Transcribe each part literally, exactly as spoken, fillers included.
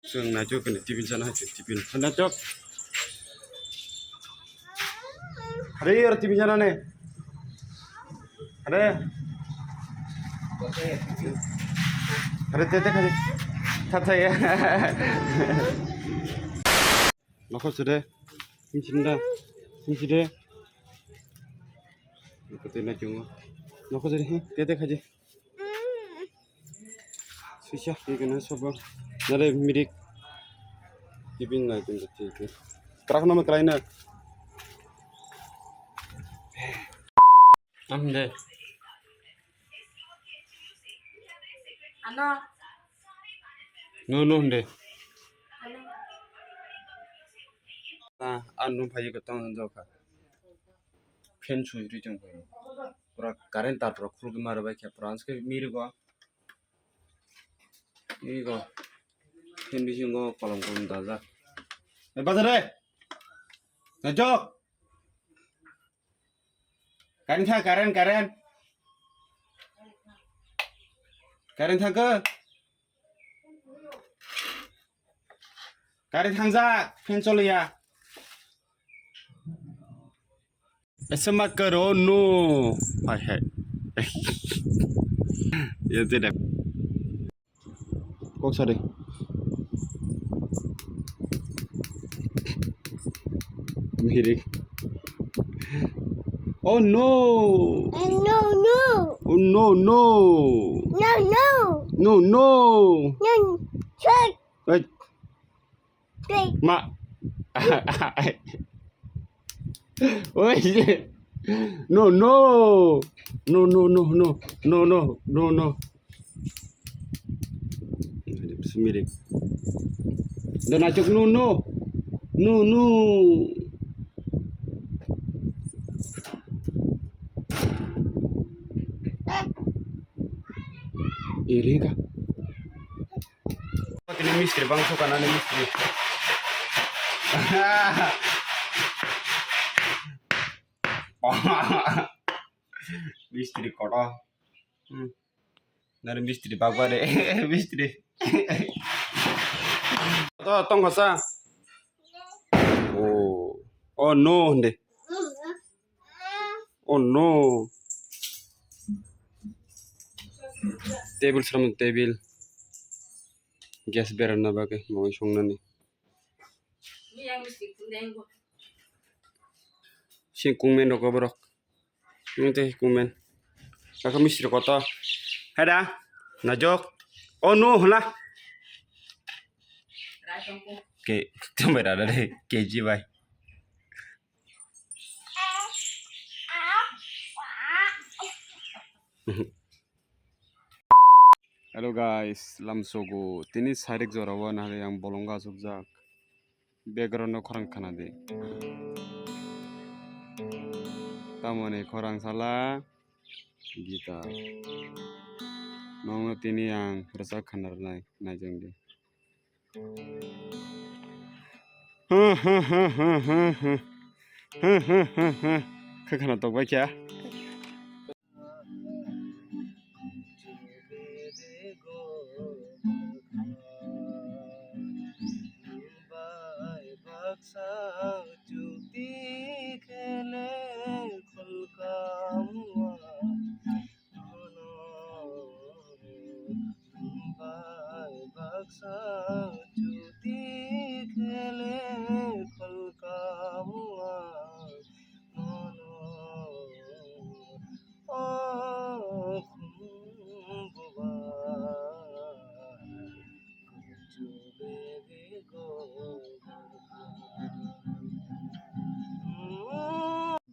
Chwng naitok khe tiffin sana hai tiffin sana tok. Hari yor tiffin sana ne. Hari. Hari tete khadi. Thathai. Nokho sire. Hinsinda. Hinside. Nokho tete naitok. Nokho sire. Tete khadi. Sisa, ini kena sobo. Nare mirik. Ibin na kena tiki. Kerak nama kelaina. Am de. Ano. No, no, de. Ano. Ah, anu phai ko tong joka. Fan sui ri tong ko. Pura current tar pura khuluk ma rwbai khe pura anske miri go. Miri go. Fan bisingo kolom kolom dajak. Eh, bazar re. Najok. Current tha, current, current. Current thangkhe. Current thangjak, fan choliya. Ese ma karo no. Hai, hai. Ye tidak. Kok sari. Mirik. Oh no. No, no. Oh no, no. No, no. No, no. No, shut. Hey. Hey. Ma. Oi. No, no. No, no, no, no. No, no, no, no. Simirik. Dona chuk no, no. No, no. Iri ka. Tini mistri bang suka nani mistri. Mistri koto. Hmm. Nari mistri bagwa de. Mistri. To tong hasa. Oh. Oh no hende. Oh no. Table saman table. Gas berana bagwi mui songnani. Sing kungmen rok borok. Nung tei kungmen. Kaka mistri koto. Heda. Najok. Oh no hla. Ke tumbai rada de. K G bai. Hello guys, lamsogo tini sairik jorao nahari ang bolongo asukjak. Background no khorang khana di. Tamoni khorang sala guitar. Nongno tini ang rwchap khana rwnai naijang di. Khe khana tokbai khe. Bai baksa chuti khele khol kamwa mono o khum buba kuchu begi go.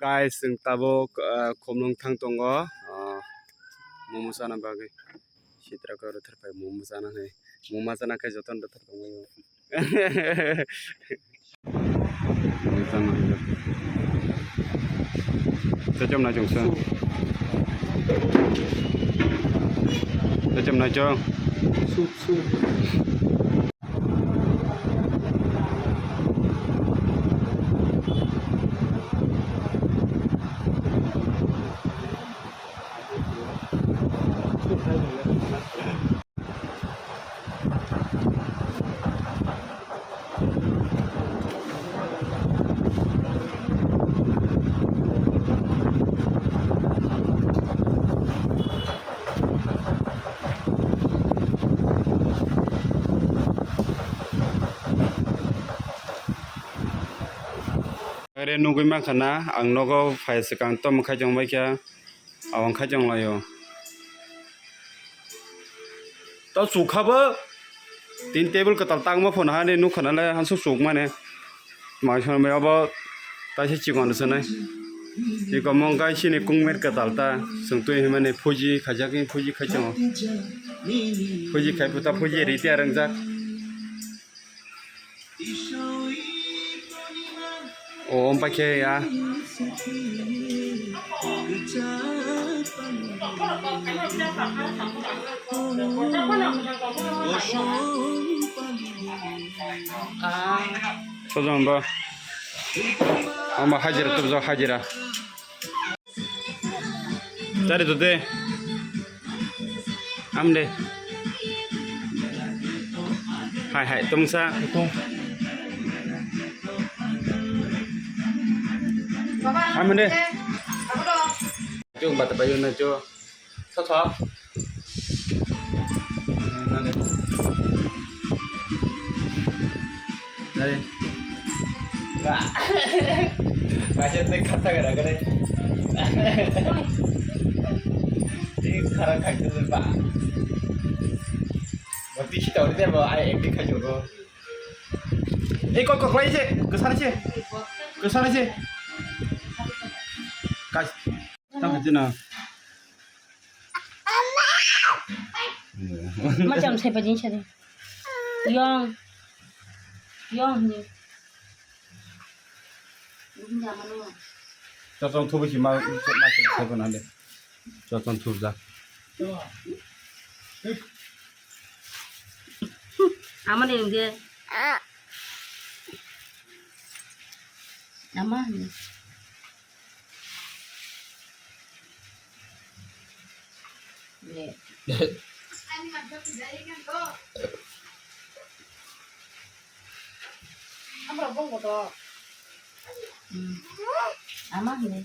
Guys, chwng tabuk, ah, Khumlwng thang tongo, ah, momo chana bagwi. Sitra khe rwthar pai momo chana hai. Momo chana khe jotono rwthar tongwi. Tei cham nai chong sa. Tei cham nai chong. Soup, soup. Are nugwi mankha na, ang nogo phai swkang tamo khai tong bai kha, awang khai tong laio. To chukha bo, tin table kwtal tangma phone hani nukha na le, hansuk chuk mane. Mai song mai abo taisi chikon rwchwnai. Iko mong kai sini kung mer kwtal ta, chwng twi hwnmani phuji khaijak, phuji khai tongo. Phuji khai puta phuji rite arangjak. O, om paikhe ya. Sojong ba. Ama hajira tubjak hajira. Tari to de. Am de. Hai hai tongsa. Am de. Chung bata payu na cho. Tho tho. Nai. Ba. Ba, siya tayo kata ka na ka na. Di kara kagto ba. Ba, di kita udah ba, ai acting kajo ko. Eh, kok, kok, lai se, kesana se. Kesana se. Kas. Tang ka jina. Macam saya pajin saya. Yong. Yong ni. Chotong thubu si ma, ma, ma, ma, ma, ma, chotong thubu ja. Ama ni nge. Ama ni. Ama hini.